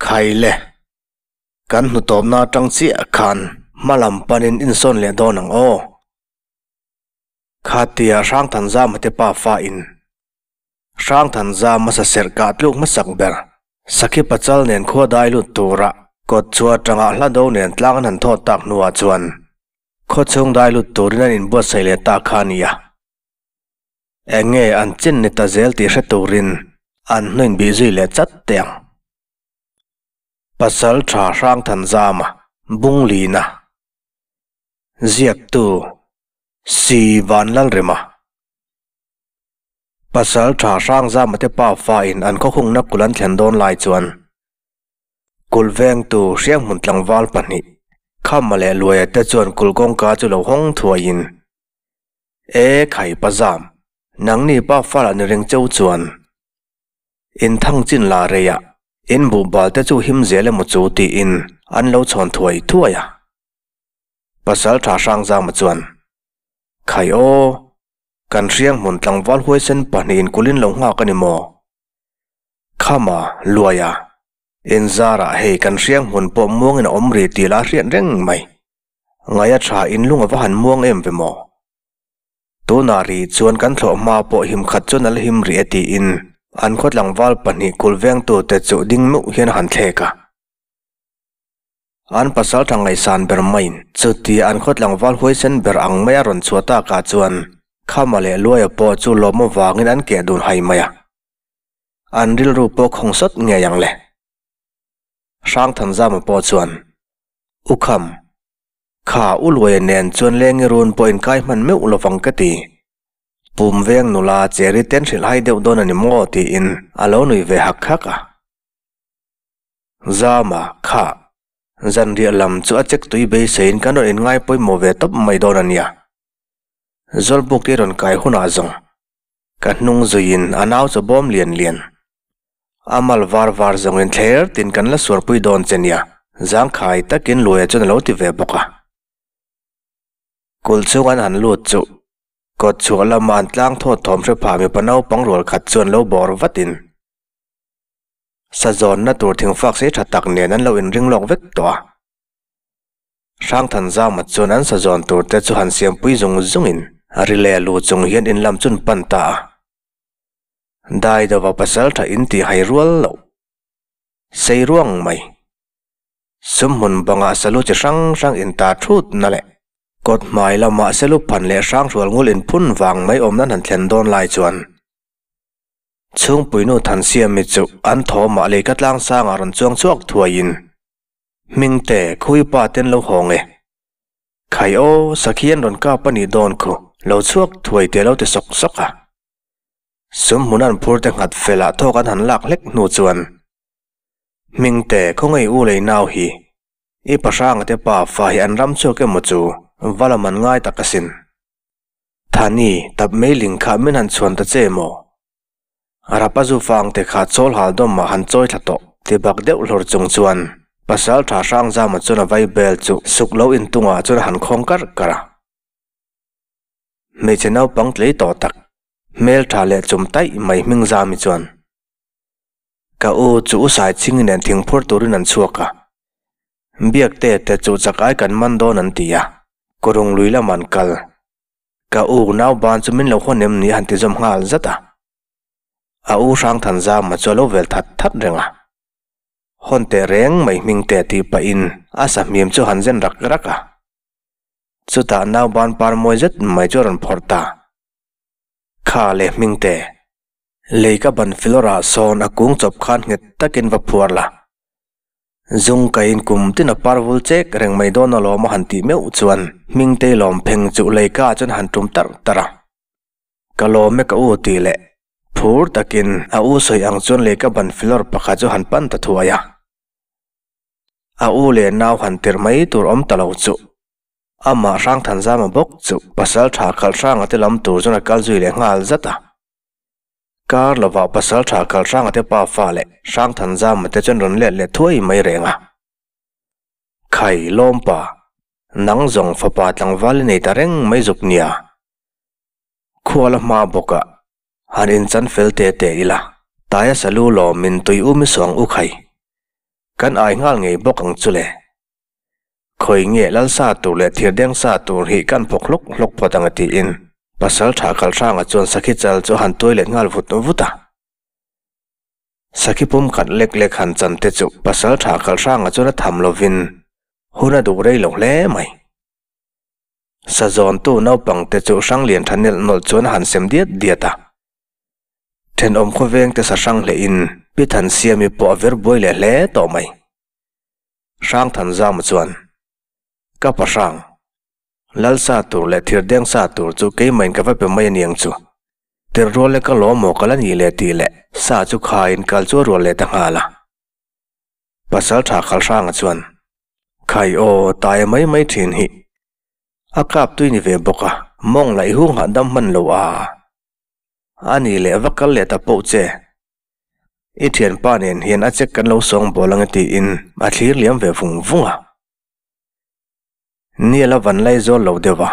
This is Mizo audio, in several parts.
Khai le. Kan hnutawpna atang chiah khan hma lam panin insawn leh dawn ang aw. Khatia Hrangthanzama te pa fa in Hrangthanzama sa serh kah tluk hmasak ber Sakhi Pachal nen khua dai lut tura kawt chhuah atanga hla do nen tlang an han thawt tak hnuah chuan khawchhung dai lut turin an inbuatsaih leh ta kha a nia. Eng nge an chin ni ta zel tih hre turin an hnuin bih zui leh chat teh ang. Pasal tha Hrangthanzama Bunglina Ziaktu Si Vanlalrema Pasal tha Hrangzama te pa fa in an khawhungna kulh an thlen dawn lai chuan Kulh vengtu Hrianghmun tlangval pahnih Khama leh Luaia te chuan kulh kawngka chu lo hawng thuaiin E khai pa zam, nangni pa fal an ring cheu chuan in thang chin la rei a, in buhbal te chu him zel emaw chu tiin an lo chhawn thuai thuai a. Pasal tha Hrangzama chuan, Khai aw, kan hrianghmun tlangval huaisen pahnihin kulin lo nghak a ni maw? Khama, Luaia, in zarah hei kan hrianghmun pawh muangin a awm ri tih la hriat reng mai. Ngaia tha in lung a va han muang em ve maw? Tunah ri chuan kan thlawh hma pawh him khat chuan a la him rih e tiin an khaw tlangval pahnih kul vengtute chu ding meuh hian a han thlek a. An pasal tha ngaihsan ber maiin chutia an khaw tlangval huaisen ber ang mai a rawn chhuah takah chuan Khama leh Luaia pawh chu lawm avangin an keh dun hai mai a. An rilru pawh khawng sawt ngei ang le. Hrangthanzama pawh chuan U Kham, kha U Luaia nen chuan lengi run pawh inkai hman meuh lovang ka ti. Pum veng nula Cherry ten hrilh hai deuh dawn a ni maw tiin a lo nui ve hak hak a. Zama, kha, zanriah lam chu a chek tui beiseiin kan rawn inngai pawimawh ve tawp mai dawn a nia. Zawlbuk i rawn kai hunah zawng ka hnung zuiin a nau chu bawm lian lian. A mal var var zawngin thler tin kan la suarpui dawn che nia, zangkhai takin Luaia chuan a lo ti ve bawk a. Kulh chhung an han lut chu kawt chhuah lama an tlang thawt thawm hre pha mipa naupang rual khat chuan lo bawr vatin sazawnna tur thingfak sei tha tak nen an lo inring lawk vek tawh a. Hrangthanzama chuan an sazawn tur te chu han siampui zung zungin ri leh lu chung hian in lam chun pan ta a. Daidova pasal tha in tih hai rual loh. Sei ruang mai. Sumhmun bangah salu chi hrang hrang in tar thut na leh kawt hmai lamah selu phan leh hrang hrual ngul in phun vang mai awm nan han thlen dawn lai chuan chhungpuinu Thansiami chu an thawmah lei ka tlang sangah rawn chuang chhuak thuaiin Hmingte khuipa ten lo hawng e. Khai aw, sakhi an rawn kap a nih dawn khu, lo chhuak thuai teh lo ti sawk sawk a. Sum hmun an phur te nghat felah thawk an han lak hlek hnu chuan Hmingte khawngaih u lei nau hi i pahranga te pa fa hi an ram chhuak emaw chu va la man ngai tak asin. Thani tap mei ling kha min han chhuan ta che maw? Rapa zu fang te kha chawl hal dawm ah han chawi thla tawh ti bak deuh hlawr chung chuan pasal tha Hrangzama chuan a vai bel chu suk lo intungah chuan a han khawng karh karh a. Hmeichhe naupang tlei tawh tak, hmel tha leh chum taih mai hming zami chuan ka u chu u Saichhingi nen thingphur turin an chhuak a, Biak te te chu chak ai kan man dawn an ti a, Kurung lui lamah an kal. Ka u nau ban chu min lo hawn em ni a han ti zawm nghal zat a. A u Hrangthanzama chu a lo vel that that reng a. Hawn teh reng mai hming te tih pahin a sahmim chu han zen rak rak a. Chutah nau ban par mawi zet mai chu a rawn phawrh ta. Kha leh Hmingte, lei ka ban filawrah sawn a kung chawp khan nghet takin va phuar la. Zung kaiin kum tin a par vul chek reng mai dawn alawm a han tih meuh chuan Hmingtei lawm pheng chu leika chuan a han tum tarh tarh a. Ka lawm e ka u tih leh phur takin a u sawi ang chuan leika ban filawr pakhat chu han pan ta thuai a. A u leh nau han tirh mai tur awm ta lo chu. Amah Hrangthanzama bawk chu pasal tha khalh hranga te lam tur chuan a kal zui leh nghal zat a. Kar lovah pasal tha khalh hranga te pa fa leh Hrangthanzama te chuan rawn let leh thuai mai reng a. Khai lawmpa, nang zawng fapa tlangval i nei ta reng mai zuk nia. Khuala hma bawkah han inchan fel te te ila, Taia salu lawmin tui u mi suang u khai. Kan ai nghal ngei bawk ang chu le. Khawi nge lal sa tur leh thirdeng sa tur hi kan phawk hlawk hlawk phawt ang a tiin Pasaltha Kalhranga chuan sakhi chal chu a han tuai leh nghal vut vut a. Sakhi pum khat lek lek han chan te chu Pasaltha Kalhranga chuan a tham lovin hun a duh rei lo hle mai. Sazawntu naupang te chu Hranglian tha nelh nawlh chuan a han sem diat diat a. Thenawm khawveng te sa hrang hlehin Pi Thansiami pawh a ver buai leh hle tawh mai. Hrang Thanzama chuan, Ka pa hrang, lal sa tur leh thirdeng sa tur chu keimahin ka va pe mai aniang chu. Tirh rual leh ka lawm maw ka la nih leh tih leh sa chu khaiin kal chu a rual leh ta nghal a. Pasal tha khal hranga chuan, Khai aw, taia mai mai thin hi. A kap tui ni ve bawk a, mawng laih hung hahdam hman lo a. A nih leh va kal leh ta poh che. I thianpa nen hian a check kan lo sawng bawl ang e tiin a thlir liam ve vung vung a. Ni a la van lai zawl lo deuh a,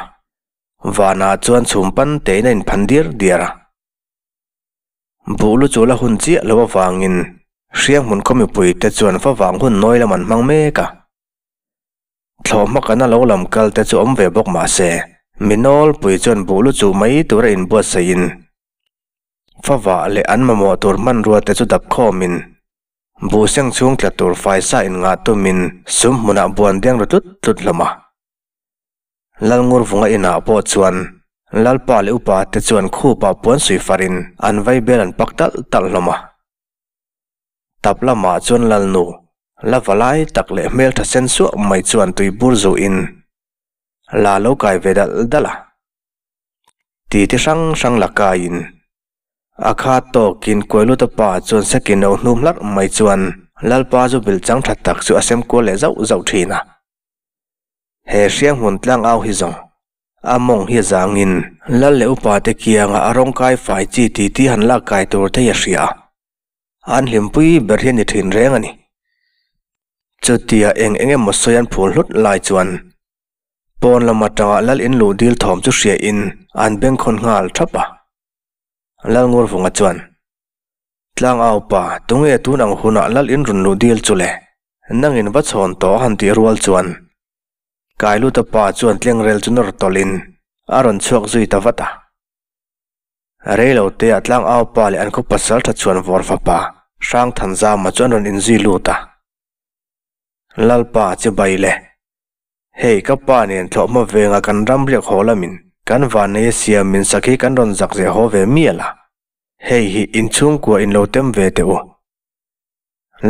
vanah chuan chhum pan tein a inphan diar diar a. Buh lu chu la hun chiah lo avangin Hrianghmun khaw mipui te chuan favang hun nawi lam an hmang mek a. Thlawh hmakana lo lam kal te chu awm ve bawk mah se, mi nawlpui chuan buh lu chuh mai tura inbuatsaihin favah leh an mamawh tur hmanrua te chu dap khawmin buh seng chhung tla tur faisa inngah tumin sum hmunah buan deng ru tlut tlut hlawm a. Lalngurvunga inah pawh chuan Lalpa leh upa te chuan khupa puan sui farin an vaibel an pak talh talh hlawm a. Tap lamah chuan Lalnu, la va lai tak leh hmeltha sen suah mai chuan tui bur zuhin la lo kai ve dalh dalh a. Titi hrang hrang la kaiin a khat tawkin Kuailuta pa chuan seki no hnum hlarh mai chuan Lalpa zu bil chang tha tak chu a sem kual leh zauh zauh thin a. He hrianghmun tlang au hi zawng a mawng hi zangin Lal leh upa te kianga a rawngkai fai chi titi han lak kai tur te hi a hria a. An hlimpui ber hi a ni thin reng a ni. Chutia eng eng emaw sawi an phul hlut lai chuan pawn lam atanga Lal in luh dil thawm chu hria in an bengkhawn nghal thap a. Lal Ngurvunga chuan, Tlangau pa, tunge tun ang hunah Lal in rawn luh dil chu le? Nangin va chhawn tawh a han tih rual chuan Kailuta pa chuan tlengrel chu nawr tawlhin a rawn chhuak zui ta vat a. Reilo te ah tlangau pa leh an khaw pasal tha chhuan vawr fapa Hrangthanzama chu an rawn inzui lut a. Lalpa chibai le. Hei ka pa nen thlawhhma venga kan ram riak haw lamin kan vannei a siam min sak hi kan rawn zak zeh haw ve mial a. Hei hi inchhungkua in lo tem ve teh u.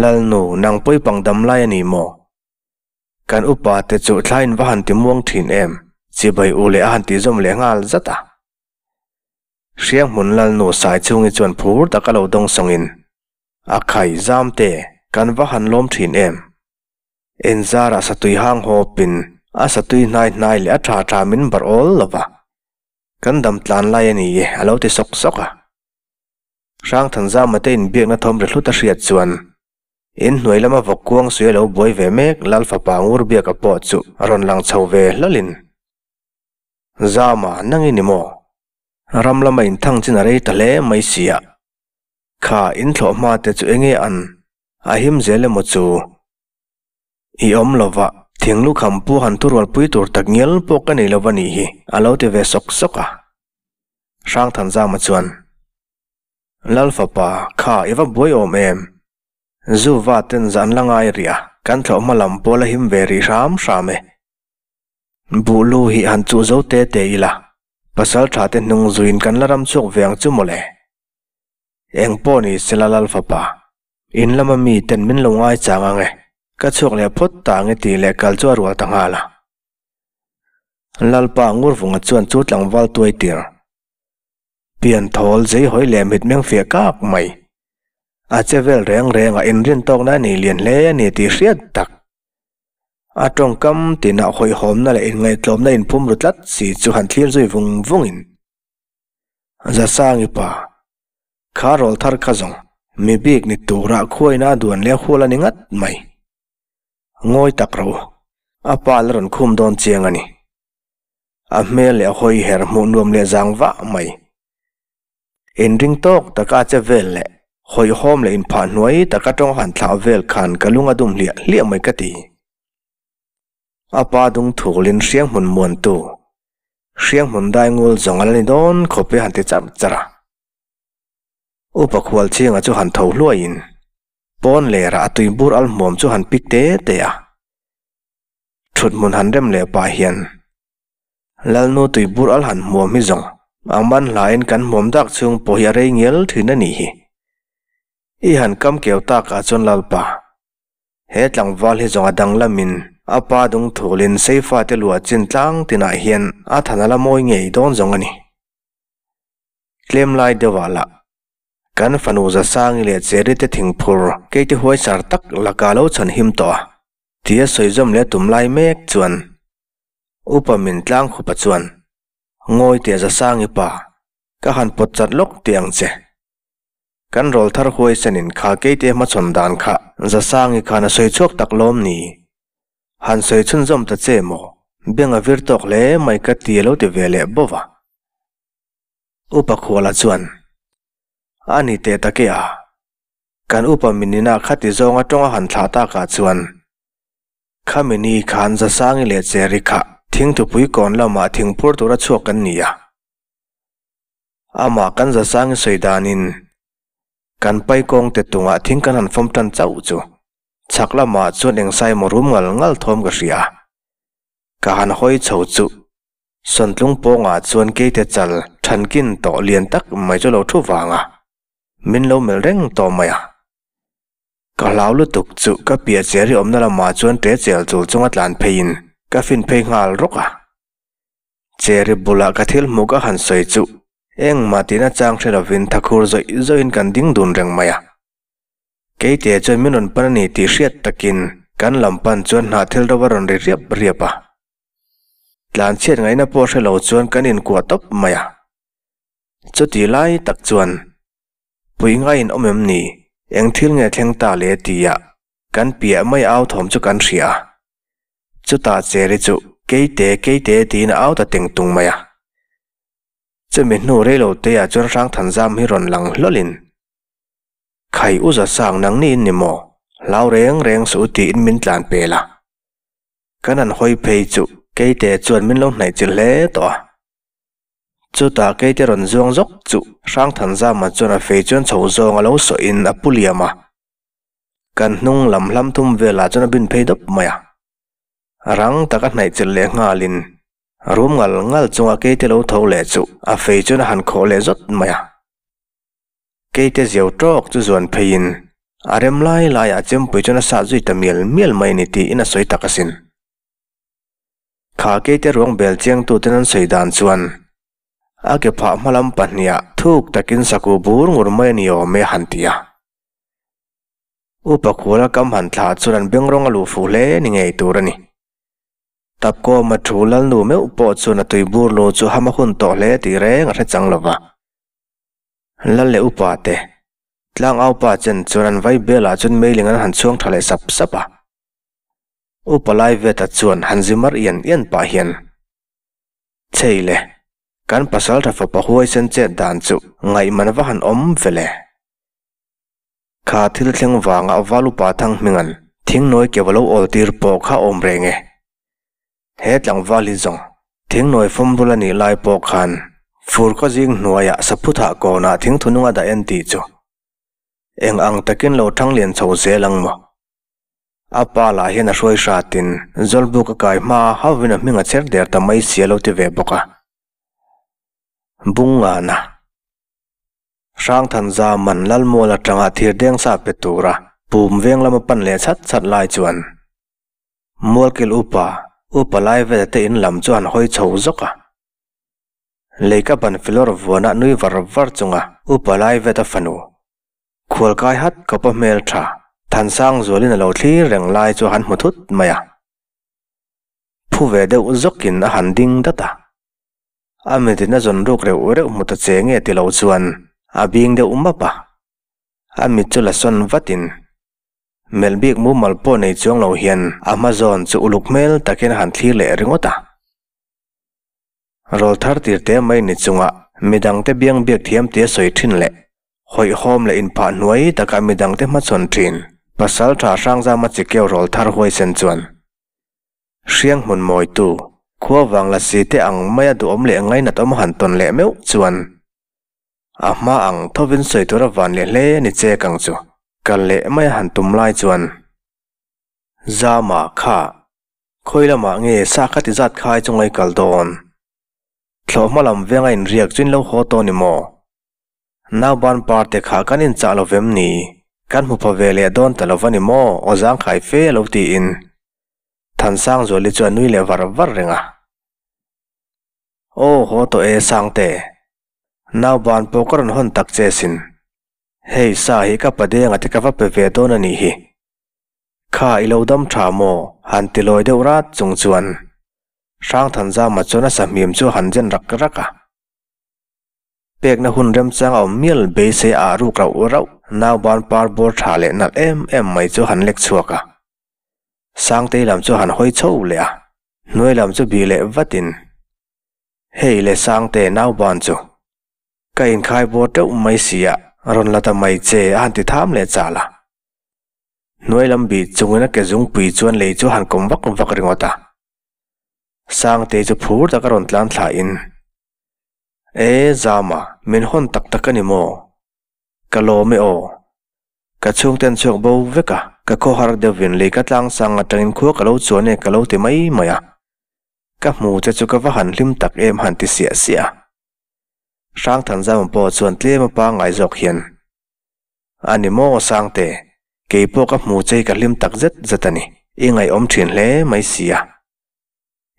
Lalnu, nang pawipang dam lai a ni maw? Kan upa te chu thla in va han ti muang thin em? Chibai u leh a han ti zawm leh nghal zat a. Hrianghmun Lalnu Saichhungi chuan phur taka lo dawng sawngin, A khai zam te, kan va han lawm thin em? Enzarah satui hang hawpin a satui hnai hnai leh a tha tha min barh awl lo va, kan dam tlan lai a ni e, a lo ti sawk sawk a. Hrangthanzama te inbiakna thawm ri hlut a hriat chuan inhnuai lama vawk kuang sui a lo buai ve mek Lal fapa Ngurbiaka pawh chu a rawn lang chho ve hlawlin, Zama, nang i ni maw? Ram lama inthang chin a rei ta hle mai sia. Kha inthlawh hma te chu enge an a him zel emaw chu? I awm lova, thing lukham pu han thurualpui tur tak ngial pawh ka nei lova nih hi, a lo ti ve sawk sawk a. Hrangthanzama chuan, Lal fapa, kha i va buai awm em? Zu va ten zan la ngai rih a, kan thlawh hma lam pawh la him ve rih hram hram e. Buh lu hi han chuh zo te te ila, pasal tha te hnung zuiin kan la ram chhuak ve ang chu mawle. Eng pawh ni sela Lal fapa, in lama mi ten min lo ngai chang ang e, ka chhuak leh phawt ta ang e tih leh kal chu a rual ta nghal a. Lalpa Ngurvunga chuan chu tlangval tuai tir. Pian thawl zei hawi leh mitmeng fiah kak mai. A che vel reng reng a inrin tawkna a nei lian hle a ni tih hriat tak. A tawngkam tinah hawihhawmna leh inngaihtlawmna inphum ru tlat si chu han thlir zui vung vungin, Zasangi pa, kha rawl thar kha zawng mi bik ni turah khuaina a duan leh hual a ni ngat mai. Ngawi tak rawh u, a pa la rawn khum dawn chiang a ni. A hmel leh a hawi her hmuh nuam leh zang vah mai. Inring tawk taka a che vel leh. Hawihhawm leh inphah hnuai taka tawng han thlah vel khan ka lung a dum hliah hliah mai ka ti. A pa dung thulin hrianghmun muantu, hrianghmun daingul zawng a la ni dawn khawp e han ti charh charh a. Upa Khualchhinga chu han tho hluaiin pawn lerah a tuibur al hmuam chu han pik te te a. Thuthmun han rem leh pah hian Lalnu tuibur al han hmuam hi zawng ang man hlain kan hmuam dak chhung pawh hi a rei ngial thin a nih hi. I han kam keu takah chuan Lalpa, he tlangval hi zawng a danglamin a pa dung thulin Seifa te luah chin tlang tinah hian a than a la mawi ngei dawn zawng a ni. Tlem lai deuhah lah kan fanu Zasangi leh Cherry te thingphur keite huaisar tak laka lo chhan him tawh a tia sawi zawm leh tum lai mek chuan Upa min tlang khupa chuan, Ngawi teh Zasangi pa, ka han pawt chat lawk teh ang che. Kan rawl thar huaisanin kha keite hmachhawn dan kha Zasangi khan a sawi chhuak tak lawm ni? Han sawi chhunzawm ta che maw? Beng a vir tawk hle mai ka ti a lo ti ve leh bawk a. Upa Khuala chuan, A ni teh tak e a, kan upa minina khati zawnga tawnga han thlah takah chuan Khami ni khan Zasangi leh Cherry kha thingthupui kawn lamah thingphur tura chhuak kan ni a. Amah kan Zasangi sawi danin kan pai kawng te tungah thing kan han fawm tan chauh chu chhak lamah chuan eng sai maw rum ngal ngal thawm ka hria a. Ka han hawi chho chu Sawntlung pawngah chuan keite chal thankin tawh lian tak mai chu lo thu vang a, min lo melh reng tawh mai a. Ka hlau lutuk chu ka piah cherry awmna lamah chuan ṭe chel chul chunga tlan pheiin ka fin phei nghal rawk a. Cherry bulah ka thil hmuh ka han sawi chu engmah tihna chang hre lovin thakhur zawih zawihin kan ding dun reng mai a. Keite chuan min rawn pan a ni tih hriat takin kan lam pan chuan hnah thil ro a rawn ri riap riap a. Tlan chhiat ngaihna pawh hre lo chuan kan inkuah tawp mai a. Chuti lai tak chuan Pui ngaiin awm em ni? Eng thil nge thleng ta le tia kan piah mai au thawm chu kan hria a. Chutah Cherry chu Keite, Keite tiin a au ta teng tung mai a. Chumi hnu reilo teah chuan Hrangthan zam hi rawn lang hlawlin, Khai u za sang nang niin ni maw? Hlau reng reng suh u tiin min tlan pel a. Kan han hawi phei chu Keite chuan min lo hnaih chilh hle tawh a. Chutah keite rawn zuang zawk chu Hrangthanzama chuan a fei chuan chho zawng a lo sawhin a pu liam a. Kan hnung lam hlam thum velah chuan a bin phei dawp mai a. Rang taka hnaih chilh leh nghalin rum ngal ngal chunga keite lo tho leh chu a fei chuan a han khawh leh zawt mai a. Keite ziau tawk chu zuan pheiin a rem lai laiah chempui chuan a sah zui ta mial mial mai a ni tiin a sawi tak asin. Kha keite ruang bel chiangtuten an sawi dan chuan a ke phah hma lam pahniha thuk takin saku bur ngur mai a ni awm e han ti a. Upa Khuala kam han thlah chuan an beng rawng a luh fuh hle ni ngei tur a ni. Tapkawma thu Lalnu meuh pawh chuan a tui bur lu chu ham a hun tawh hle tih reng a hre chang lo va. Lal leh upa te, tlangau pa chen chuan an vai belah chuan meiling an han chhuang tha leh sap sap a. Upa Laiveta chuan han zi mar ian ian pah hian, Chei le, kan pasaltha fapa huaisen chet dan chu ngaihman va han awm ve le. Kha thil thleng vanga val upa thang hminga'n thingnawi ke va lo awl tir pawh kha awm reng e. He tlangval hi zawng thingnawi fawm rul a nih lai pawh khan fur khaw zing hnuaiah saphuthah kawnah thingthunung a dah en tih chu eng ang takin lo thanglian chho zel ang maw? A pa lah hian a hruai hratin Zawlbuk a kai hma hauhin a hming a cher der ta mai si a lo ti ve bawk a. Bungngana Hrangthanza man Lalmual atanga thir deng sa pe tura pum veng lama pan leh chhat chhat lai chuan Mualkil upa, upa lai vela te in lam chu han hawi chho zawk a. Leika ban filawr vuana nui var var chunga upa lai veta fanu Khualkai hat ka pa hmel tha, Thansang zualin a lo thlir reng lai chu a han hmu thut mai a. Phu ve deuh zawkin a han ding dat a. A mitin a zawn ruk reuh reuh hmu ta che nge ti lo chuan a bing deuh map a. A mit chu la sawn vatin melh bik mumal pawh nei chuang lo hian a hma zawn chu uluk hmel takin a han thlir leh ringawt a. Rawl thar tir te mai ni chunga midangte biang biak thiam tia sawi thin leh. Hawihhawm leh inphah hnuai taka midangte hmachhawn thin Pasaltha Hrangzama chikeu rawl thar huaisen chuan Hriang hmun mawitu, khua vang la si te ang maia duhawm leh ngainat awm han tawn leh meuh chuan a hma ang thovin sawi tur a van leh hle ni chek ang chu. Kal leh maia han tum lai chuan Zama kha khawi lamah nge sa kha ti zat khai chu ngaih kal dawn? Thlawh hma lam venga inriak chu in lo haw tawh ni maw? Nauban parte kha kan inchah lo vem ni? Kan hmu pha ve leh dawn ta lo va ni maw? Aw zangkhai fe a lo tiin Thansangzuali chu a nui leh var var reng a. Aw haw tawh e Sangte, nauban pawh ka rawn hawn tak che sin. Hei sa hi ka padenga te ka va pe ve dawn a nih hi. Kha i lo dam tha maw? Han ti lawi deuh rat chung chuan Hrangthanzama chuan a sahmim chu a han zen rak rak a. Pekna hun remchang a awm mial beisei a ruk rauh rauh nauban par bawr tha leh nalh em em mai chu han lek chhuak a. Sangtei lam chu han hawi chho leh a, hnuai lam chu bih leh vatin, Hei le Sangte nauban chu ka inkhai bawr teuh mai sia, rawn la ta mai che a han ti tham leh chal a. Hnuai lam bih chungin a ke zungpui chuan lei chu han kawm vak vak ringawt a. Sangtei chu phur taka rawn tlan thlahin, E Zama, min hawn tak tak a ni maw? Ka lawm e aw. Ka chhungten chhuak bo vek a, ka khawhar deuhvin lei ka tlang sang atangin khua ka lo chuan e ka lo ti mai mai a. Ka hmu che chu ka va han hlim tak em han ti siah siah a. Hrangthanzama pawh chuan tlem a pangngai zawk hian, A ni maw Sangte, kei pawh ka hmu che hi ka hlim tak zet zet a ni, i ngaihawm thin hle mai sia.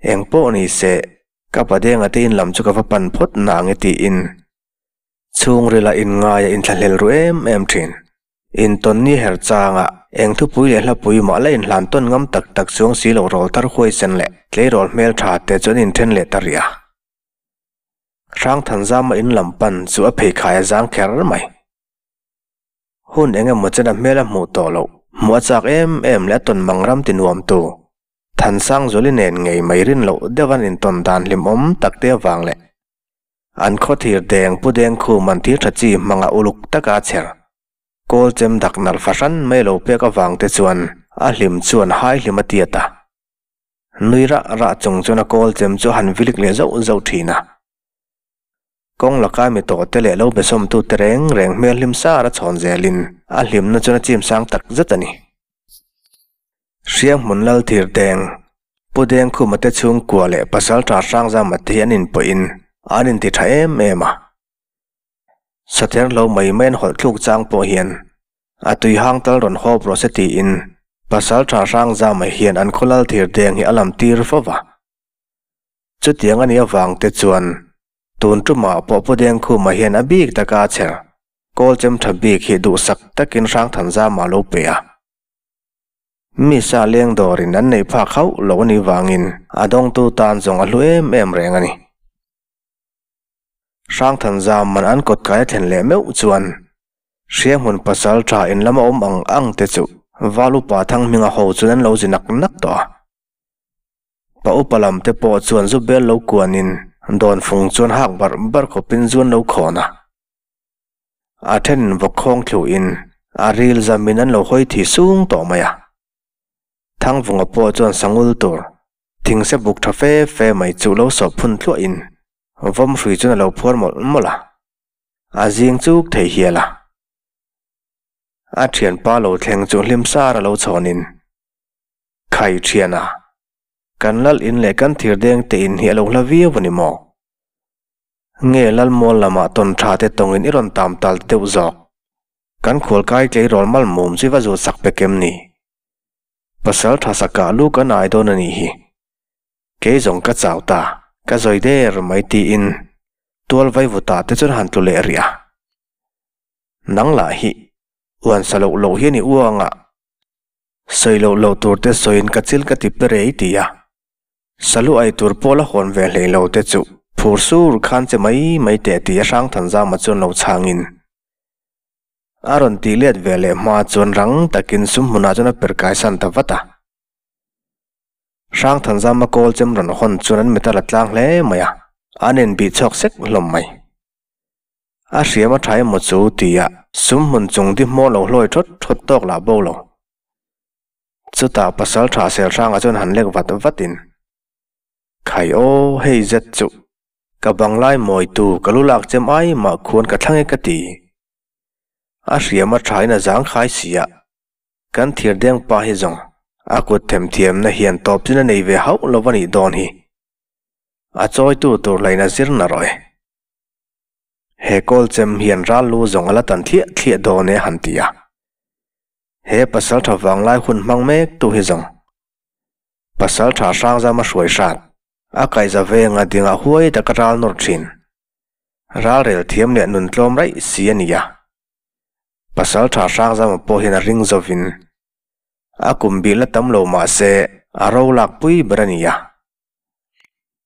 Eng pawh ni se, ka padenga te in lam chu ka va pan phawt na ang e tiin chhungrila inngaia inthlahlel ru em em thin. Intawnni her changa eng thupui leh hlapui mah la inhlan tawn ngam tak tak chuang si lo rawl thar huaisen leh tleirawl hmeltha te chu an inthen leh ta rih a. Hrangthanzama in lam pan chu a pheikhai a zang kher mai. Hun eng emaw chen a hmel a hmuh tawh loh, hmuh a chak em em leh a tawn mang ram ti nuam tu. Thansangzuali nen ngei mai rin loh deuh an intawn dan hlimawm tak te avang leh an khawthir deng pu deng khum an thir tha chi hmanga uluk taka a chher kawl chem dak nalh fahran mai lo pek avang te chuan a hlim chuan hai hlim a tiat a. Nui rah rah chung chuan a kawl chem chu a han vilik leh zauh zauh thin a. Kawng laka mi tawh te leh lo besawmtu te reng reng hmel hlim sar a chhawn zelin a hlimna chuan a chim sang tak zet a ni. Hrianghmun lal thir deng, Pu Dengkhuma te chhungkua leh Pasaltha Hrangzama te hi an inpawhin an inti tha em em a. Sather lo mai mai an hawlh thluk chang pawh hian a tui hang tal rawn hawp rawh se tiin Pasaltha Hrangzama hian an khaw lal thir deng hi a lam tir fo va. Chutiang a nih avang te chuan tun tumah pawh Pu Dengkhuma hian a bik taka a chher kawl chem tha bik hi duhsak takin Hrangthanzama a lo pe a. Mi sa leng dawrin an neih phak hauh loh a nih vangin a dawngtu tan zawng a hlu em em reng a ni. Hrangthanzam man an kawt kai a thlen leh meuh chuan Hrianghmun pasal tha in lama awm ang ang te chu Val upa Thanghminga ho chuan an lo zi nak nak tawh a. Pa upa lam te pawh chuan zu bel lo kuanin dawnfung chuan hak barh barh khawpin zu an lo khawn a. A then vawk khawng thluhin a ril zamin an lo hawi thi sung tawh mai a. Thangvunga pawh chuan sangul tur thingse buk tha fe fe mai chu lo sawp phun thluahin vawm hrui chuan a lo phuar mawlh mawlh a, a zing chuk thei hial a. A thianpa lo thleng chu hlim sar a lo chhawnin, Khai thiana, kan lal in leh kan thir deng te in hi a lo hla viau a ni maw? Nge Lalmual lamah tawn tha te tawngin i rawn tam tal deuh zawk? Kan khualkai tleirawl mal mum chu i va zut sak pek em ni? Pasal tha sakah lu kan ai dawn a nih hi. Kei zawng ka chau ta, ka zawi der mai tiin tual vaivutah te chuan han tlu leh rih a. Nang lah hi uan sa loh loh hian i uang a, sawi loh loh tur te sawiin ka chil ka ti pe rei ti a. Salu ai tur pawh la hawn ve hlei lo te chu phur sur khan che mai mai teh tih a Hrangthanzama chuan lo chhangin a rawn tih let ve leh hma chuan rang takin sum hmunah chuan a per kai san ta vat a. Hrangthanzama kawl chem rawn hawn chuan an mit a la tlang hle mai a, an inbih chhuak sek hlawm mai. A hriam a tha emaw chu tia sumhmun chung di hmaw lo hlawi thawt thawt tawk lah bo lo. Chutah pasal tha sel hrangah chuan han lek vat vatin, Khai aw, hei zet chuh, ka banglai mawitu ka lu lak chem ai mah khuan ka thlang e ka ti. A hriam a thain a zang khai si a, kan thir deng pa hi zawng a kut themthiamna hian tawp chin a nei ve hauh lo a nih dawn hi. A chawitu tur lain a zir na rawh e. He kawl chem hian ral lu zawng a la tan thliah thliah dawn e a han ti a. He pasaltha vanglai hun hmang mek tu hi zawng Pasaltha Hrangzama hruai hrat, a kaihza venga dingah huai taka ral nawr thin. Ral rel thiam leh nun tlawm raih si a ni a. Pasaltha Hrangzama pawh hian a ring zovin, a kum bih la tam lo mah se a ro lak pui ber a ni a.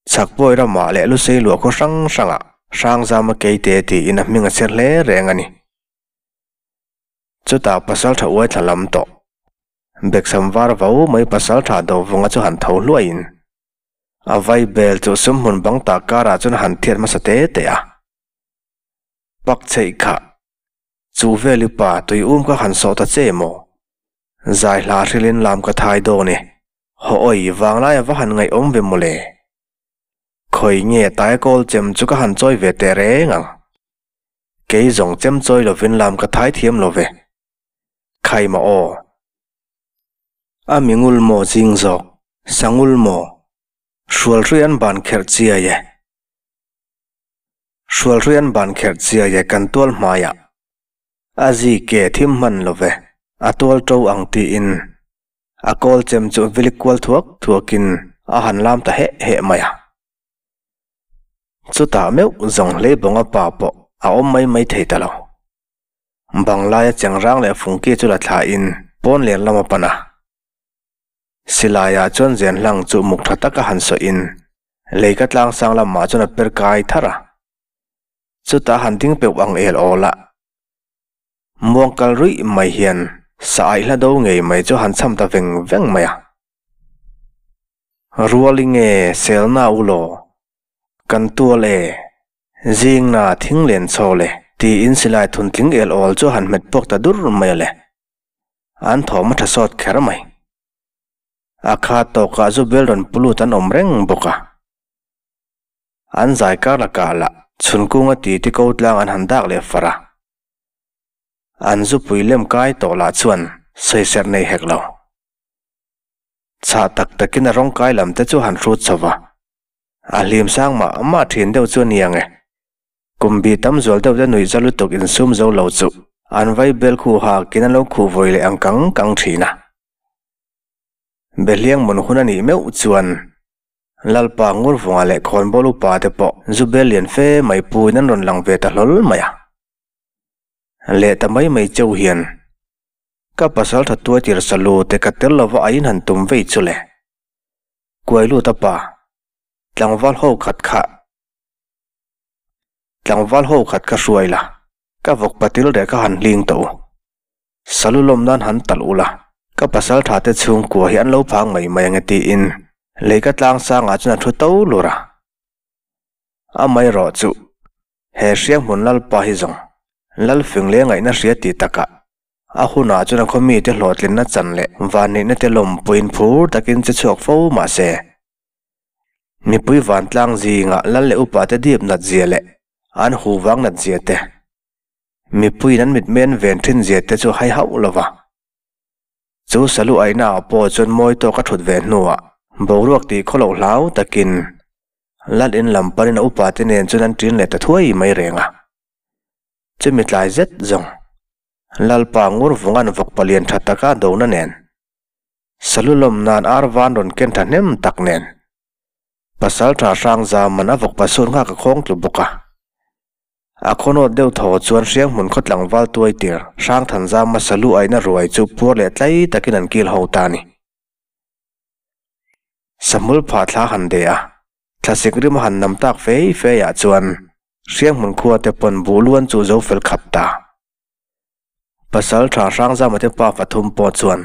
Chhakpawi ramah leh Lusei luah khaw hrang hrangah Hrangzama keite tiin a hming a chher hle reng a ni. Chutah Pasaltha uaithla lam tawh. Beksam var vo mai pasaltha Dovunga chu han tho hluaiin a vai bel chu sumhmun bang tak karah chuan han thiat hmasa te te a. Pak chheih kha chu veli pa tui um kha han sawh ta che maw? Zai hla hrilin lam ka thai dawn e, haw awi vanglai a va han ngaihawm ve mawle. Khawi nge tai kawl chem chu ka han chawi ve teh reng ang. Kei zawng chem chawi lovin lam ka thai thiam lo ve. Khai maw aw? A mingul maw zing zawk? Sangul maw? Hrualhrui an ban kherh chiai e. Hrualhrui an ban kherh chiai e kan tual hmaiah. A zi ke thim hman lo ve, a tual to ang tiin a kawl chem chu vilik kual thuak thuakin a han lam ta heh heh mai a. Chutah meuh zawng hlei bawnga pa pawh a awm mai mai thei ta lo. Banglaia chengrang leh fungki chu la thlain pawn len lam a pan a. Silaiah chuan zen hlang chu muk tha taka han sawiin lei ka tlang sang lamah chuan a per kai thar a. Chutah han ding peuh ang el awl a. Muang kal ruih mai hian sa aih hla do ngei mai chu han cham ta veng veng mai a. Ruali nge selna u law? Kan tual e. Zingna thing len chho le tiin silai thun tling el awl chu han hmet puak ta dur mai a le. An thawm a tha sawt kher mai. A kha tawkah zu bel rawn pu lut an awm reng bawk a. An zai kar lakah lah chhunkunga titi ko tlang an han dak leh far a. An zupui lem kai tawh lah chuan sawiserh nei hek lo. Chhah tak takin a rawngkai lam te chu han hrut chho va. A hlim sang mah mah thin deuh chu a ni ang e. Kum bi tam zual deuh te nuih za lutuk insum zo lo chu an vai bel khu hakin an lo khuh vawi leh ang kang kang thin a. Behliang mun hun a nih meuh chuan Lalpa Ngurvunga leh Khawnbawl upa te pawh zu bel lian fe mai puiin an rawn lang ve ta hlawl mai a. Leh ta mai mai cheu hian ka pasal tha tuai tir salu te ka tel lova a in han tum vei chu le. Kuai lut a pa, tlangval ho khat kha, tlangval ho khat kha hruai la, ka vawk patil reh kha han hling tawh u. Salu lawm nan han talh u la, ka pasal tha te chhungkua hi an lo phang mai mai ang e tiin lei ka tlang sangah chuan a thu to lur a. Amaherawh chu he hrianghmun lalpa hi zawng Lalfing leh ngaihna hria tih takah A hunah chuan a khaw mite hlawhtlinna chan leh vanneihna te lawmpuiin phur takin che chhuak fo mah se, mipui vantlang zingah lal leh upate dip nat zia leh an hu vang nat zia te, mipuiin an mitmen ven thin zia te chu hai hauh lo va. Chu salu aihna ah pawh chuan mawi tawk a thut ve hnuah boruak tih khaw loh hlau takin lal in lam panin a upate nen chuan an ṭin leh ta thuai mai reng a. Chumi tlai zet zawng Lalpa Ngurvunga'n vawk palian tha taka dona nen, salu lawm nan ar van rawn ken tha hnem tak nen, pasal tha hrang zaman a vawk pasur nghak a khawng tlu bawk a. A khawnawt deuh thaw chuan Hrianghmun khaw tlangval tuai tir Hrangthanzama salu aihna ruai chu puar leh tlai takin an kil ho ta a ni. Sahmul phah thla han de a, thlasik rim a han nam tak fei fei ah chuan Hrianghmun khua te pawn buh luan chu zo fel khap ta. Pasal tha Hrangzama te pa pathum pawh chuan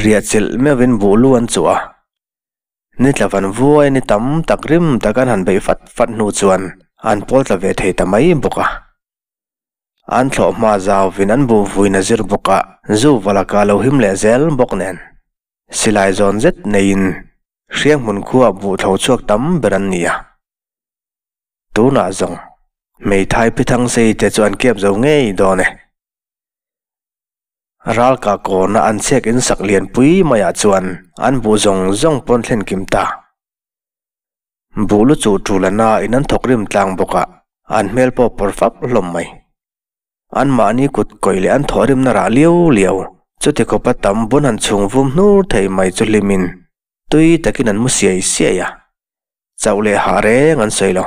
riah chilh meuhin buh lu an chuh a. Ni tla van vuai ni tam tak rim tak an han beih fat fat hnu chuan an pawl tla ve thei ta mai bawk a. An thlawh hma zauvin an bu vuin a zir bawk a, zu valaka lo him leh zel bawk nen. Silai zawn zet neiin Hrianghmun khua buh thlo chhuak tam ber an ni a. Tunah zawng hmeithai phithang sei te chu an kep zo ngei dawn e. Ralka kawna an chhek in sak lianpui maiah chuan an buh zawng zawng pawn thlen kim ta. Buh lu chu tul a na in an thawk rim tlang bawk a, an hmel pawh pawr fap hlawm mai. An mahni kut kawih leh an thawh rimna rah liau liau, chuti khawpa tam bun han chhung vum hnur thei mai chu hlimin tui takin an mu siai siai a, chauh leh hah reng an sawi lo.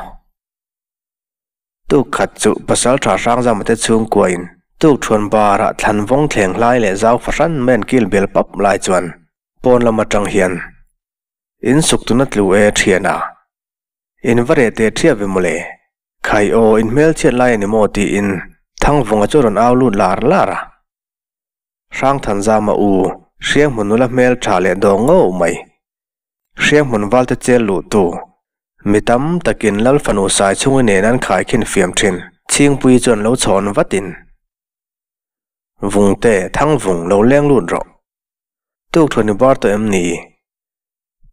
Tuk khat chu pasal tha Hrangzama te chhungkuain tuk thuan barah thlan vawng thleng hlai leh zau fahran mai an kil bel pap lai chuan pawn lam atang hian In suk tuna tlu e thian a, in va reh teh thiap ve mawle, khai aw in hmelchhiat lai a ni maw tiin Thangvunga chu rawn au lut lar lar a. Hrangthanzama u Hrianghmun nula hmel tha leh dawng ngauh mai. Hrianghmun valte chel luh tu mi tam takin Lal fanu sai chhungi nen an khaikhin fiam thin Chhingpuii chuan lo chhawn vatin Vungte Thangvung lo leng lut rawh. Tuk thuan i bar tawh em ni?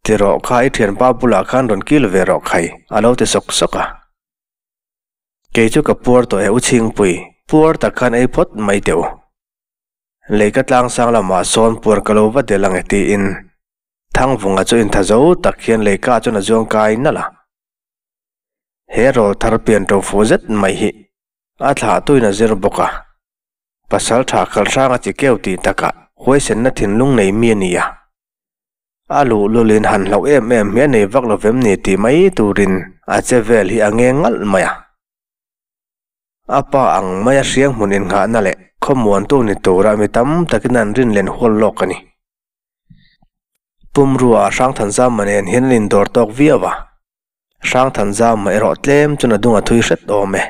Ti rawh kha i thianpa bulah khan rawn kil ve rawh khai a lo ti sawk sawk a. Kei chu ka puar tawh e u Chhingpui, puar tak khan ei phawt mai teh u. Lei ka tlang sang lamah sawn puar ka lo va del ang e tiin Thangvunga chu intha zo tak hian leika chuan a zuang kai nalh a. He rawl thar pian to fu zet mai hi a thlah tuin a zir bawk a. Pasal tha kal hrang a chi keu tih takah huaisenna thinlung nei mi a ni a. A luhlulin han hlauh em em hi a nei vak lovem ni tih mai turin a che vel hi a ngeng ngalh mai a. A pa ang maia hriang hmun innghahna leh khawmuantu ni tura mi tam takin an rin len hual lawk a ni. Pumrua Hrangthanzama nen hian an indawr tawk viau a, Hrangthanzama erawh tlem chuan a dung a thui hret awm e.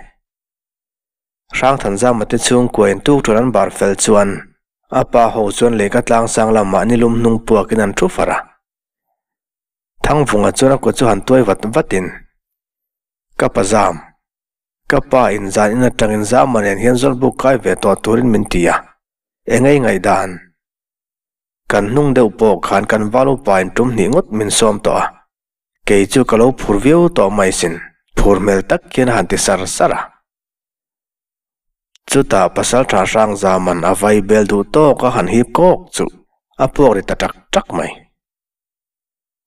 Hrangthanzama te chhungkua in tuk ṭul an bar fel chuan a pa ho chuan lehkha tlang sang lamah nilum hnung puakin an thu far a. Thangvunga chuan a kut chu han tuai vat vatin, Ka pa zam, ka pa in zan in atangin zama nen hian zawlbuk kai ve tawh turin min ti a, engei ngaihdan? Kan hnung deuh pawh khan kan val upa in tum hnih ngawt min sawm tawh a, Kei chu ka lo phur viau tawh mai sin, phur hmel tak hian a han ti sar sar a. Chutah pasal tha hrang zaman a vai bel duh tawk a han hip kawk chu a puak ri ta tak tak mai.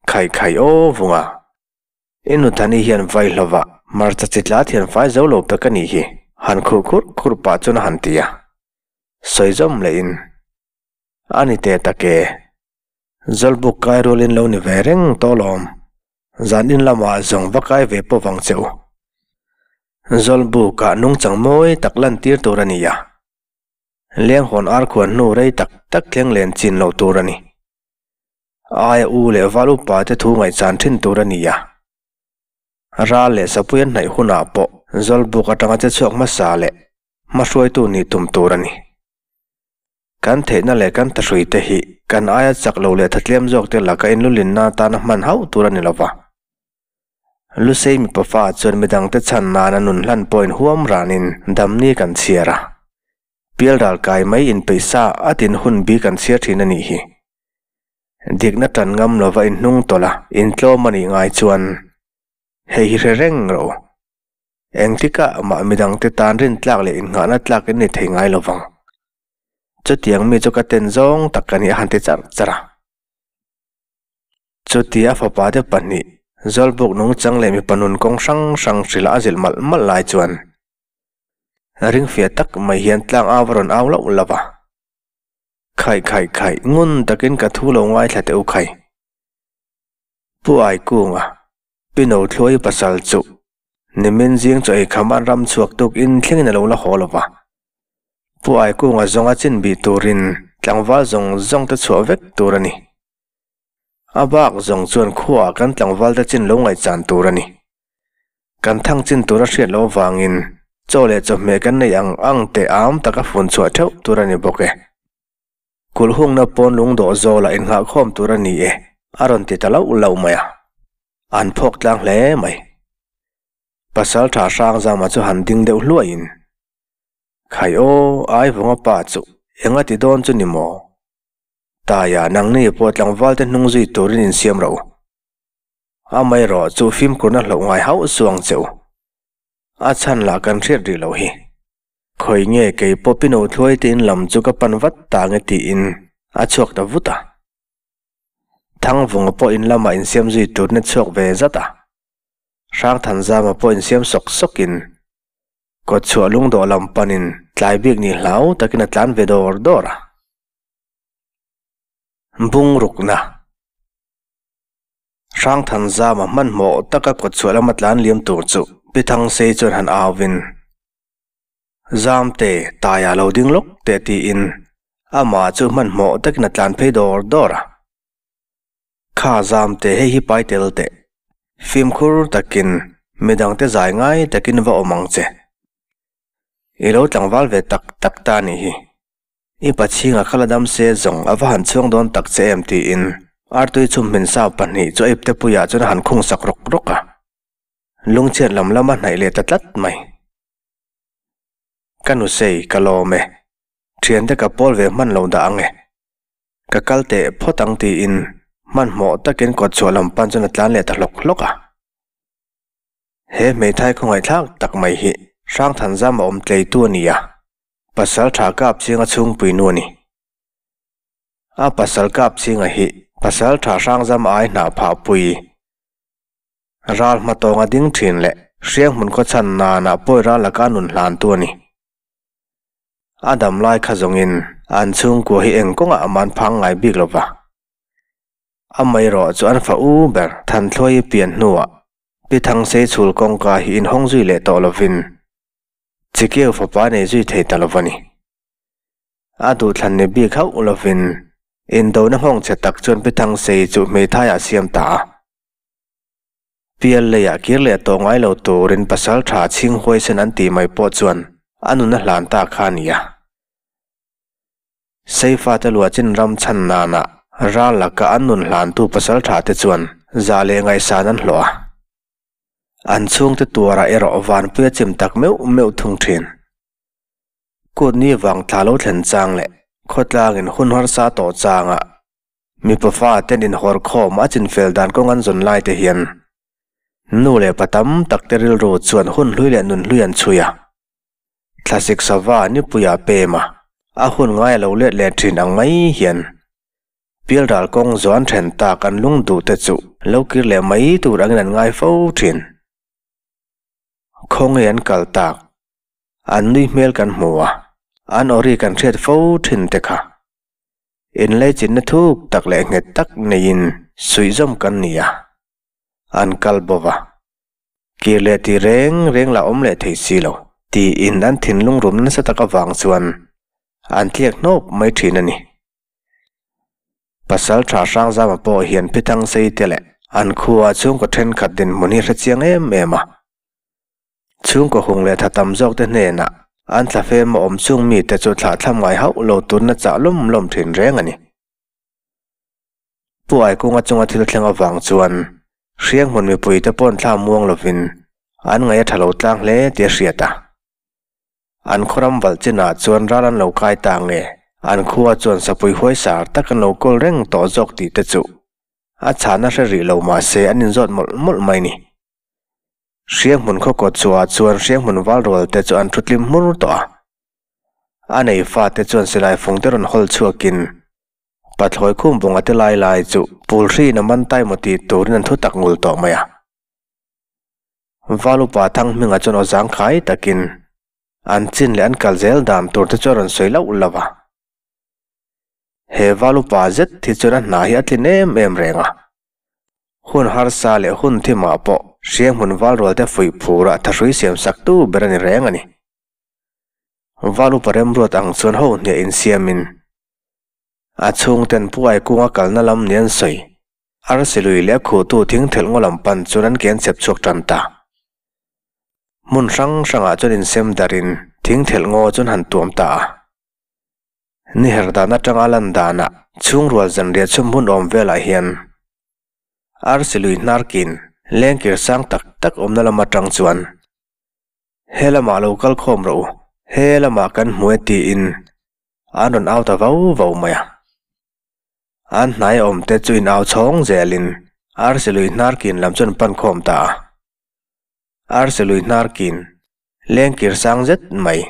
Khai khai aw vunga, i nuthani hian vai hlova hmarcha chi tla thian fai zo lo pek a nih hi, han khuh khurh khurh pah chuan a han ti a. Sawi zawm lehin, A ni teh tak e. Zawlbuk kai rualin lo ni ve reng tawh lawm. Zan in lamah zawng va kai ve pawh vang che u. Zawlbukah nungchang mawi tak lantir tur a ni a. Lenghawn ar khuan hnu rei tak tak thleng len chin loh tur a ni. Aia u leh val upa te thu ngaihchan thin tur a ni a. Ral leh sapui an hnaih hunah pawh Zawlbuk atanga che chhuak hmasa leh hmahruaitu nih tum tur a ni. Kan theihna leh kan thahrui te hi kan aia chak lo leh thatliam zawk te laka inlulinna atana hman hauh tur a ni lova. Lusei mipa fa chuan midangte chhan nana nun hlan pawhin huam ranin damni kan chhiar a. Pial ral kai mai inpeih sa a tin hun bi kan chhiar thin a nih hi. Dikna tan ngam lova inhnung tawlh a, intlawm a nih ngai chuan hei hi hre reng rawh u. Engtikah mah midangte tan rintlak leh innghahna tlak in ni thei ngai lo vang. Chutiang mi chu ka ten zawng tak ka ni a han ti char char a. Chutia fapa te pahnih Zawlbuk nungchang leh mipa nun kawng hrang hrang hrilh a zilh malh malh lai chuan ringfiah tak mai hian tlang au a rawn au loh lo va. Khaih khaih khaih ngun takin ka thu lo ngaithla teh u khai. Pu Aikunga Pino Thluai pasal chu nimin zing chaw ei kham an ram chhuak tuk in thlengin a lo la haw lo va. Pu Aikunga zawnga chin bih turin tlangval zawng zawng te chhuah vek tur a ni. A bak zawng chuan khuaah kan tlangval te chin lo ngaihchan tur a ni. Kan thang chin tur a hriat loh avangin chaw leh chawhmeh kan nei ang ang te am taka fun chhuah theuh tur a ni bawk e. Kulh hungna pawn lung dawh zawlah innghahkhawm tur a ni e, a rawn ti ta lauh lauh mai a. An phawk tlang hle mai. Pasal tha hrang zama chu han ding deuh hluaiin, Khai aw, Aivunga pa chu enga ti dawn chu ni maw? Taia, nangni pawh tlangval te hnung zui turin insiam rawh u. Amaherawh chu fimkhurna hlauh ngai hauh suh ang che u. A chhan lah kan hriat rih loh hi. Khawi nge kei pawh Pino thluai te in lam chu ka pan vat ta nge tiin a chhuak ta vut a. Thangvunga pawh in lamah insiam zui turin a chhuak ve zat a. Hrangthanzama pawh insiam sawk sawkin kawtchhuah lungdawh lam panin tlai bik ni hlau takin a tlan ve dawr dawr a. Bungrukna. Hrangthanzama hmanhmawh taka kawtchhuah lama tlan liam tur chu Pi Thangsei chuan han auvin, Zamte, taia lo ding lawk teh tiin amah chu hmanhmawh takin a tlan phei dawr dawr a. Kha Zamte hei hi pai tel teh. Fimkhur takin midangte zai ngai takin va awm ang che. I lo tlangval ve tak tak ta nih hi. I pachhinga kha la dam se zawng a va han chhuang dawn tak che em tiin artui chhum hmin sau pahnih chu a ipte puiah chuan a han khung sak rawk rawk a. Lungchhiat lam lam a hnaih leh ta tlat mai. Ka nusei, ka lawm e. Thiante ka pawl ve hman lo dah ang e. Ka kal teh phawt ang tiin hmanhmawh takin kawtchhuah lam pan chuan a tlan leh ta hlawk hlawk a. He hmeithai khawngaihthlak tak mai hi Hrangthanzam a awm tleitu a ni a. Pasal tha kap chinga chhungpui nu a ni. A pasal kap chinga hi pasal tha hrangzam ai hnah phah pui. Ral hmatawnga ding thin leh hriang hmun khaw chhan nanah pawi ral laka nun hlantu a ni. A dam lai kha zawngin an chhungkua hi eng kawngah a man phang ngai bik lo va. Amaherawh chu an fa u ber Thanthluai pian hnuah Pi Thangsei chhul kawngka hi inhawng zui leh tawh lovin Chikeu fapa nei zui thei ta lo va ni. A duhthlan ni bik hauh lovin indona nghawng chhe tak chuan Pi Thangsei chu hmeithaiah a siam ta a. Pial leiah kir leh tawh ngai lo turin pasal tha chhing huaisen an tih mai pawh chuan a nun a hlan ta kha a ni a. Seifate luahchin ram chhan nanah ral laka an nun hlantu pasal tha te chuan zah leh ngaihsan an hlawh a. An chhungte tuarah erawh vanpui a chim tak meuh meuh thung thin. Kut ni vang thla lo thlen chang leh khawtlangin hun harsa tawh changa mipa fa ten inhawr khawm a chinfel dan kawng an zawn lai te hian nu leh pa tam tak te rilru chuan hun hlui leh nun hlui an chhui a. Thlasik sava nipuiah pem a, a hun ngai a lo let leh thin ang mai hian Pialral kawng zuan then tak an lung duh te chu lo kir leh mai tur angin an ngai fo thin. Khawnge an kal tak? An nui hmel kan hmu a, an awri kan hriat fo thin te kha. Inleichinna thuk tak leh nghet tak neiin suihzawm kan ni a, an kal bo va. Kir leh ti reng reng lah awm leh thei si lo tiin an thinlung rum nasa tak avang chuan an tliak hnawp mai thin a ni. Pasal tha Hrangzama pawh hian Phithang sei te leh an khua chhungkaw thenkhat dinhmun hi hre chiang em em a. Chhungkaw hung leh tha tam zawk te hnenah an thla fem a awm chung mite chu thlah thlam ngai hauh lo turin a chah lawm lawm thin reng a ni. Pu Aikunga chunga thil thleng avang chuan Hrianghmun mipuite pawn thla muang lovin an ngaih a tha lo tlang hle tih a hriat a. An khawram valh chinah chuan ral an lo kai ta nge, an khua chuan sapui huaisar tak an lo kawl reng tawh zawk tih te chu a chhahna hre rih lo mah se an inzawt mawlh mawlh mai ni. Hrianghmun khaw kawt chhuahah chuan Hrianghmun valrual te chu an thu tlim hmur tawh a. A nei fate chuan silai fung te rawn hawl chhuakin pathlawi khum bunga te lai lai chu pulhriin a man tai maw tih turin an thu tak ngul tawh mai a. Valupa Thanghminga chuan aw zangkhai takin an chin leh an kal zel dan tur te chu a rawn sawi loh lo a. He Valupa zet hi chuan a hna hi a tlin em em reng a. Hun harsa leh hun thimah pawh Hrianghmun Valrual te fuih phurah thahrui siam sak tu ber a ni reng a ni. Valupa remruat ang chuan ho hniah insiamin a chhungten Pu Aikunga kalna lam ni an sawi. Arsi lui leh a khuhtu thing thelh ngaw lam pan chuan an ke an chep chhuak tan ta. Hmun hrang hrangah chuan insem darin thing thelh ngaw chuan han tuam ta a. Ni her dan atanga lan danah chhungrual zanriah chhum hmun awm velah hian arsi lui hnarkin lengkir sang tak tak awmna lam atang chuan he lamah lo kal khawm rawh u. He lamah kan hmu e tiin an rawn au ta vau vau mai a. An hnai awm te chu in au chhawng zelin arsi lui hnar kin lam chu an pan khawm ta a. Arsi lui hnar kin leng kir sang zet mai.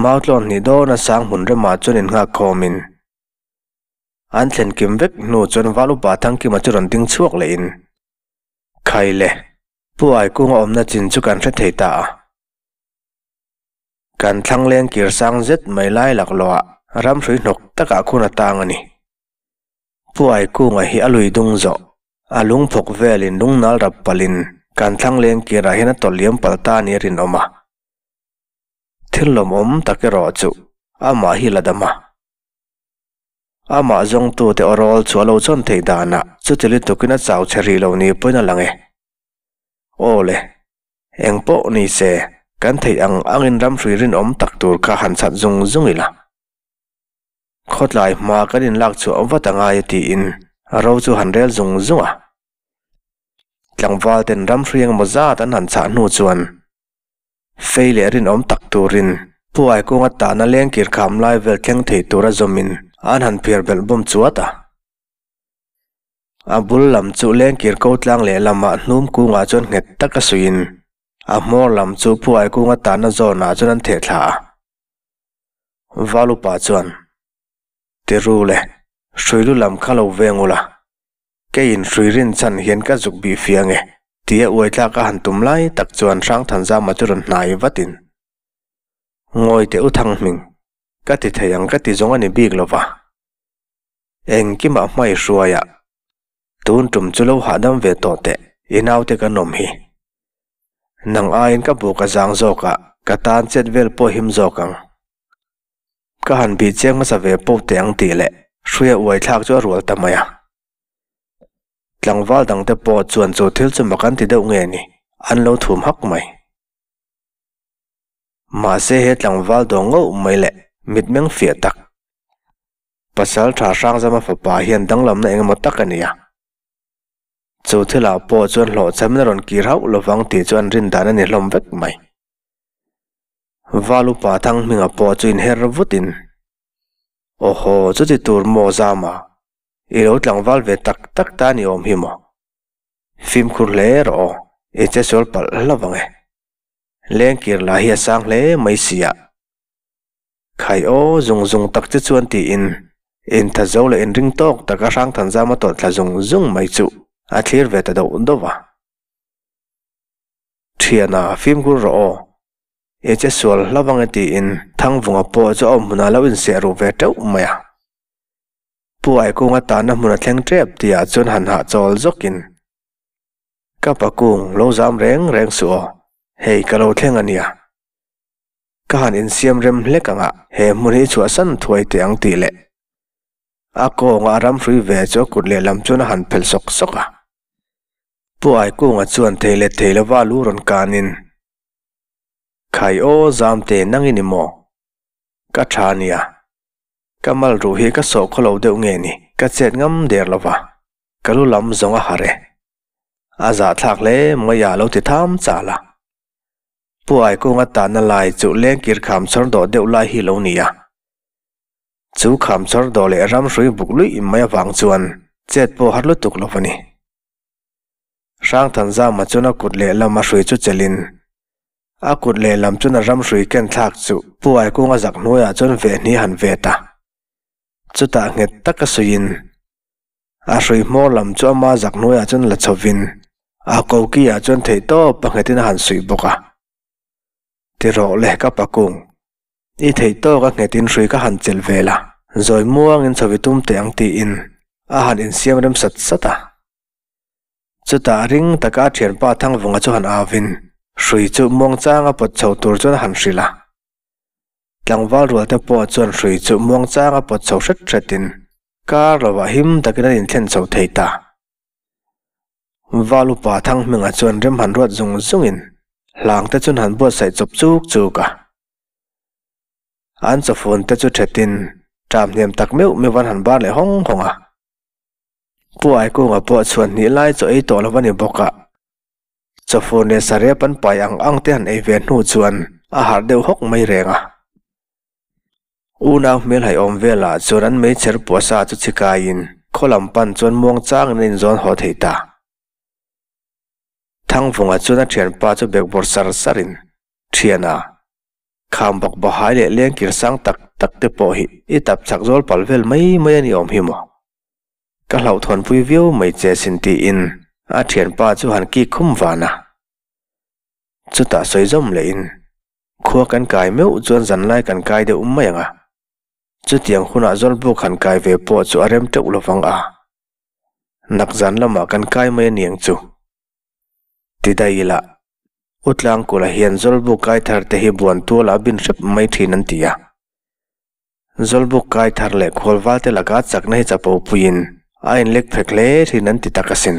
Mautlawn hnih dawna sang hmun remah chuan innghak khawmin an thlen kim vek hnu chuan Val Upa Thangkima chu rawn ding chhuak lehin Khai le, Pu Aikunga awmna chin chu kan hre thei ta a. Kan thlang leng kir sang zet mai lai laklawhah ramhrui hnawk takah khun a tang a ni. Pu Aikunga hi a lui dung zawh, a lungphawk velin lungnal rap palhin kan thlang leng kirah hian a tawlh liam palh ta a ni a rinawm a. Thil lawmawm tak erawh chu amah hi la dam a. Amah zawngtute aw rawl chu a lo chawn theih danah chuti lutukin a chau che rih lo ni pawhin a lang e. Aw le, eng pawh ni se, kan theih ang angin ramhrui rinawm tak tur kha han chhat zung zung ila. Khawtlai hma kan inlak chhuah vat a ngai e tiin ro chu han rel zung zung a. Tlangval ten ramhrui engemaw zat an han chhah hnu chuan Fei leh rinawm tak turin Puai kawnga tahna lengkir kham lai vel thleng thei tura zawmin an han phiar belh bawm chuat a. A bul lam chu lengkir ko tlang lehlamah hnum kungah chuan nghet taka suiin a hmawr lam chu Puai kawnga tahna zawnah chuan an theh thla a. Valupa chuan, Tiru le, hruilu lam kha lo veng ula, Keiin hrui rin chhan hian ka zuk bih fiang e, tia uai tlak a han tum lai tak chuan Hrangthanzama chu rawn hnai vatin, Ngawi teh u Thanghming, ka ti thei ang ka ti zawng a ni bik lo va. Engkimah hmai hruaia tun tum chu lo hahdam ve tawh teh, i naute kan awm hi. Nang aiin ka buk a zang zawk a, ka tan chet vel pawh him zawk ang. Ka han bih chiang hmasa ve pawh teh ang tih leh hruia uai thlak chu a rual ta mai a. Tlangval dangte pawh chuan chu thil chu mak an ti deuh nge ni, an lo thum hak mai. Mahse he tlangval dawng ngauh mai leh mitmeng fiah tak. Pasal tha Hrangzama fapa hian danglamna eng emaw tak a nei a. Chu thilah pawh chuan hlawhchhamin a rawn kir hauh lovang tih chu an rin dan a ni hlawm vek mai. Val upa Thanghminga pawh chu inher vutin, Awhaw, chuti tur maw Zama, i lo tlangval ve tak tak ta ni awm hi maw? Fimkhur hle rawh aw, i che sual palh hlauh ang e. Lengkir lah hi a sang hle mai si a. Khai aw, zung zung tak che chuan tiin intha zo leh inring tawk taka Hrangthanzama tawlh thla zung zung mai chu a thlir ve ta doh doh a. Thiana, fimkhur rawh aw. I che sual hlauh ang e tiin Thangvunga pawh chu a awm hmunah lo inseh ruh ve teuh mai a. Pu Aikunga tahna hmun a thleng tep tihah chuan han hahchawl zawkin, Ka pa kung, lo zam reng reng suh aw, hei ka lo thleng a nia. Ka han insiam rem hlek ang a, he hmun hi i chhuahsan thuai teh ang tih leh a kawnga a ramhrui ve chu a kut lehlam chuan a han phelh sawk sawk a. Pu Aikunga chuan thei leh thei lova lu rawn kanin, Khai aw Zamte nang i ni maw? Ka tha nia. Ka mal ruh hi ka sawh khaw lo deuh nge ni, ka chet ngam der lova, ka lu lam zawng a harh e. A zahthlak hle mai a lo ti tham chal a. Pu Aikunga tanna lai chu lengkir kham chawr dawh deuh lai hi lo ni a. Chu kham chawr dawh leh ramhrui buk luih mai avang chuan chet pawh har lutuk lo a ni. Hrangthanzama chuan a kut lehlam a hrui chu chelhin a kut lehlam chuan a ram hrui ken thlak chu Pu Aikunga zak hnuaiah chuan vehni a han vet a. Chutah nghet taka suiin a hrui hmawr lam chu ama zak hnuaiah chuan la chhovin a koki-ah chuan theihtawp a nghetin a han suih bawk a. Ti rawh le ka pakung. I theih tawk a nghetin hrui ka han chelh vel a, zawi muangin chhawi tum teh ang tiin a han insiam rem sat sat a. Chutah ring taka a thianpa Thangvunga chu han avin hrui chu muangchanga pawt chho tur chuan a han hrilh a. Tlangval rualte pawh chuan hrui chu muangchanga pawt chho hret hretin kar lovah him takin an inthlen chho thei ta. Val upa Thanghminga chuan rem han ruat zung zungin hlangte chuan han buatsaih chawp chuk chuk a. An chawfun te chu thetin ṭam hniam tak meuh meuh an han bar leh hawng hawng a. Pu Aikunga pawh chhuan hnih lai chaw ei tawh lo a ni bawk a. Chawfur leh sarep an pai ang ang te han ei ve hnu chuan a harh deuh hawk mai reng a. Unau hmel haih awm velah chuan an meichher puahsa chu chhi kaiin khaw lam pan chuan muang changin an inzawn haw thei ta. Thangvunga chuan a thianpa chu bekbawr sar sarin, Thiana, kham bawk bawhai leh lengkir sang tak tak te pawh hi i tap chak zawl pal vel mai mai a ni awm hi maw? Ka hlauhthawnpui viau mai che sin tiin a thianpa chu han kik khum van a. Chutah sawi zawm lehin, Khua kan kai meuh chuan zanlai kan kai deuh mai ang a. Chutiang hunah zawlbuk han kai ve pawh chu a rem teuh lovang a. Nak zan lamah kan kai mai aniang chu. Ti daih ila, U Tlangkula hian zawlbuk kai thar te hi buan tualah a bin hrep mai thin an ti a. Zawlbuk kai thar leh khualval te laka chakna hi chapo puiin a inlek phek hle thin an ti tak asin.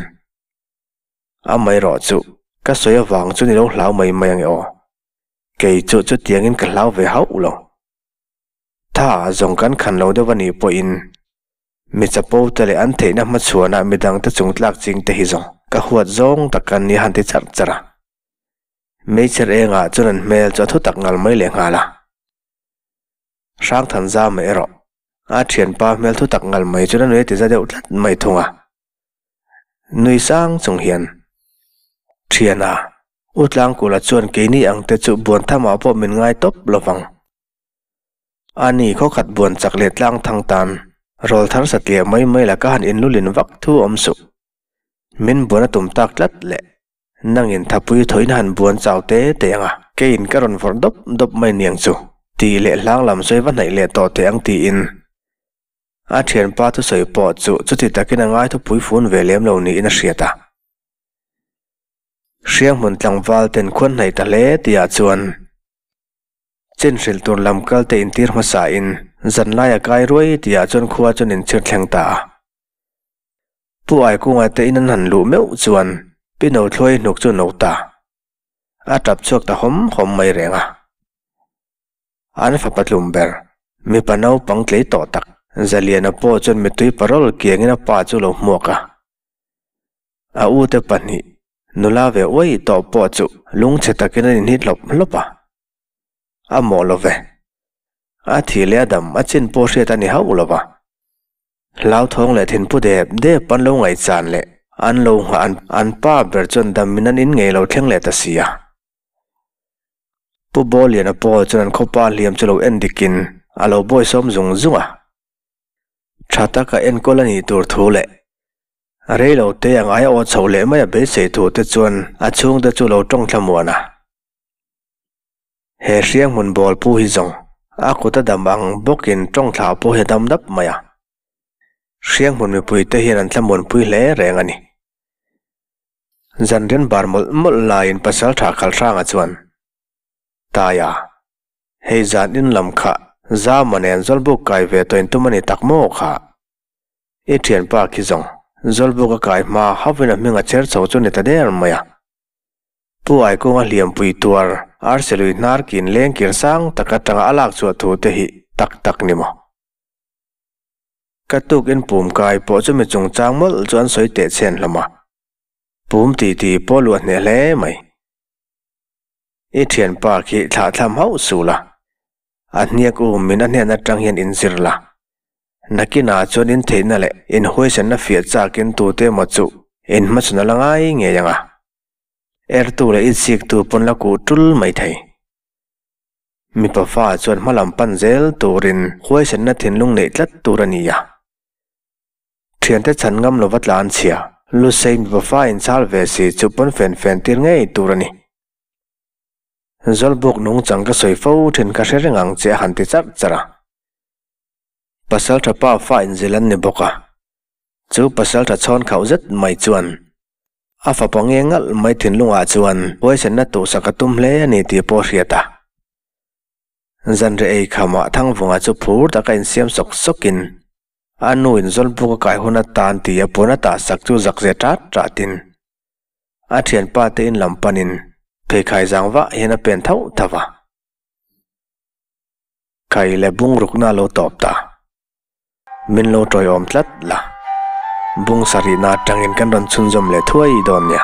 Amaherawh chu ka sawi avang chu ni lo hlau mai mai ang e aw. Kei chu chutiangin ka hlau ve hauh lo. Tha ah zawng kan khan lo deuh a nih pawhin mi chapo te leh an theihna hmachhuanah midangte chung tlak ching te hi zawng ka huat zawng tak an ni a han ti charh charh a. Meichher engah chuan an hmel chu a thu tak ngal mai leh nghal a. Hrangthanzama erawh a thianpa hmel thu tak ngal mai chuan a nui a ti za deuh tlat mai thung a. Nui sang chung hian, Thiana, U Tlangkula chuan keini ang te chu buan thamah pawh min ngai tawp lo vang. Ani khawkhat buan chak leh tlang thang tan rawl thar satliah mai mai la ka han inlulin vak thu awm suh. Min buan a tum tak tlat leh nangin thapui thawin han buan chau te te ang a, keiin ka rawn vawrh dawp dawp mai niang chu tih leh hlang lam sawi va hnaih leh tawh teh ang tiin a thianpa thusawi pawh chu chuti takin a ngai thupui fun ve lem lo niin a hriat a. Hrianghmun tlangval ten khuan hnaih ta hle tihah chuan chin hrilh tur lam kal te intir hmasa in zanlai a kai ruai tihah chuan khua chuan inchhir thleng ta a. Pu Aikunga te in an han luh meuh chuan Pi Nothluai hnuk chu no ta. A tap chhuak ta hawm hawm mai reng a. An fapa tlum ber, mipa naupang tlei tawh tak, Zaliana pawh chuan mitui parol kiangin a pa chu lo hmuak a. A ute pahnih, nula ve uai tawh pawh chu lungchhe takin an inhit hlawp hlawp a. A mawh lo ve. A thih leh a dam a chin pawh hriat a ni hauh lo va. Hlauthawng leh thinpu dep dep an lo ngaihchan leh an lo nghah an an pa ber chuan dam in an in ngei lo thleng leh ta si a. Pu Bawliana pawh chuan an khawpa hliam chu lo en dik in a lo bawisawm zung zung a. Tha taka enkawl a nih tur thu leh rei lo te ang aia aw chho leh mai a beisei thu te chuan a chhungte chu lo tawng thlamuan a. He hrianghmun bawl pu hi zawng a kut a dam ang bawkin tawng thlah pawh hi a dam dap mai a. Hrianghmun mipuite hian an thlamuanpui hle reng a ni. Zanrian bar mawlh mawlh laiin pasal tha khal hranga chuan, Taia, hei zan in lam kha Zama nen Zawlbuk kai ve tawh in tum a ni tak maw kha? I thianpa khi zawng Zawlbuk a kai hma hauhin a hming a cher chho chu ni ta der mai a. Pu Aikunga hliampui tuar Arselui hnar kin leng kir sang tak atanga a lak chhuah thu te hi tak tak ni maw? Ka tuk in pum kai pawh chu mi chungchang mawlh chu an sawi teh chhen hlawm a, pum ti ti pawh luah hneh hle mai. I thianpa khi thlah thlam hauh suh la, a hniak um min a hnen atang hian inzir la, nakinah chuan in theihna leh in huaisenna fiah chakin tute emaw chu in hmachhawn a la ngai ngei ang a. Ertu leh itsiktu pawn la kuh tul mai thei. Mipa fa chuan hma lam pan zel turin huaisenna thinlung neih tlat tur a ni a. Thiante chhan ngam lova tlan chhia, Lusei mipa fa inchhal ve si chu pawn fen fen tir ngei tur a ni. Zawlbuk nungchang ka sawi fo thin ka hre reng ang che a han ti charh charh a. Pasaltha pa fa inzil an ni bawk a, chu pasaltha chhawn khauh zet mai chuan A fapa nge ngalh mai thinlungah chuan huaisenna tuhsak a tum hle a ni tih pawh a hriat a. Zanriah ei khamah Thangvunga chu phur taka insiam sawk sawkin a nu in Zawlbuk a kai hun atan tih a puan a tahsak chu zak ze ṭat ṭatin a thianpa te in lam panin pheikhai zang vah hian a pen thauh thauh a. Kai leh bungrukna a lo tawp ta. Min lo tawiawm tlat la. Bung sarihna atangin kan rawn chhunzawm leh thuai dawn nia.